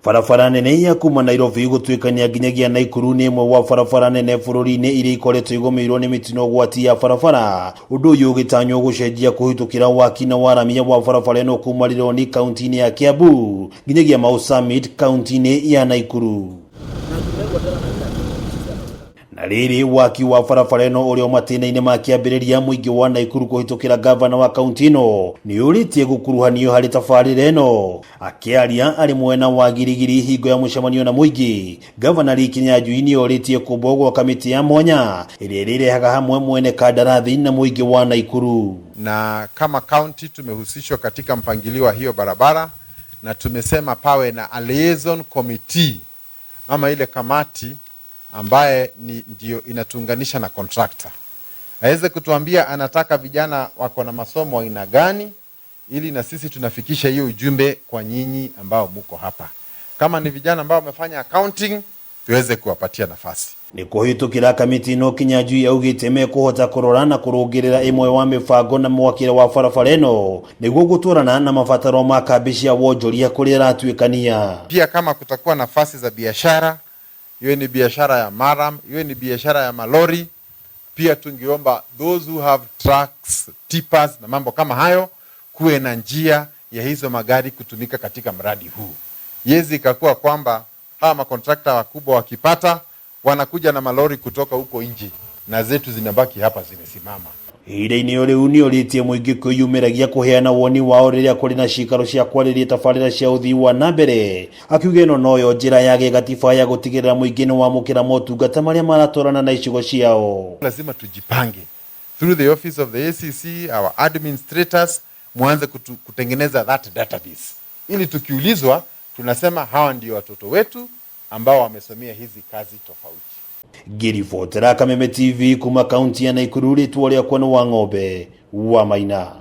Barabara nene ya kuma Nairobi gũtuĩkania nginyagia Naikuru nĩ ĩmwe wa barabara nene bũrũri-inĩ iria ikoretwo igũmĩirwo nĩ mĩtino ũgwati ya barabara. Ũndũ ũyũ ũgĩtanywo gũcenjia kũhĩtũkĩra waki na waramia wa barabara ĩno kuma Rironi kaunti-inĩ ya Kiambu nginyagia Mau Summit kaunti-inĩ ya Naikuru. Na rĩrĩ, waki wa barabara ĩno ũrĩa matĩna-inĩ ma kĩambĩrĩria, mũingĩ wa Naikuru kũhĩtũkĩra gavana wa kaunti ĩno nĩ ũrĩtie gũkuruhanio harĩ tabarĩra ĩno. Akĩaria arĩ mwena wa Girigiri hingo ya mũcemanio na mũingĩ, gavana Lee Kinyanjui nĩ orĩtie kũmbwo gwa kamĩtĩ ya mwanya ĩrĩa ĩrĩrehaga hamwe mwene kandarathi na mũingĩ wa Naikuru. Na kama county tumehusishwa katika mpangilio wa hiyo barabara na tumesema pawe na a liaison committee ama ile kamati ambaye ni ndio inatuunganisha na contractor, aweze kutuambia anataka vijana wako na masomo aina gani, ili na sisi tunafikisha hiyo ujumbe kwa nyinyi ambao muko hapa. Kama ni vijana ambao wamefanya accounting, tuweze kuwapatia nafasi. Nĩ kũhĩtũkĩra kamĩtĩ ĩno, Kinyanjui augĩte mekũhota kũrora na kũrũngĩrĩra ĩmwe wa mĩbango na mwakĩre wa barabara ĩno nĩguo gũtwarana na mabataro ma kambĩ cia wonjoria kũrĩa ĩratuĩkania. Pia kama kutakuwa nafasi za biashara, iwe ni biashara ya murram, iwe ni biashara ya malori, pia tungeomba those who have trucks, tippers na mambo kama hayo, kuwe na njia ya hizo magari kutumika katika mradi huu. Yezi ikakuwa kwamba hawa makontrakta wakubwa wakipata wanakuja na malori kutoka huko nje na zetu zinabaki hapa zimesimama. Ihinda-inĩ o rĩu nĩ orĩtie mũingĩ kwĩyumĩragia kũheana woni wao rĩrĩa kũrĩ na cikaro cia kwarĩrĩria tabarĩra cia ũthii wa na mbere, akiuga ĩno noyo njĩra ya gĩgatiba ya gũtigĩrĩra mũingĩ nĩ wamũkĩra motungata marĩa maratwarana na icigo ciao. Lazima tujipange through the office of the ACC, our administrators, muanze kutengeneza that database ili tukiulizwa tunasema hawa ndio watoto wetu ambao wamesomea hizi kazi tofauti. Ngĩribotera Kameme TV kuma kaunti ya Naikuru, rĩtwa rĩakwa nĩ Wang'ombe wa Maina.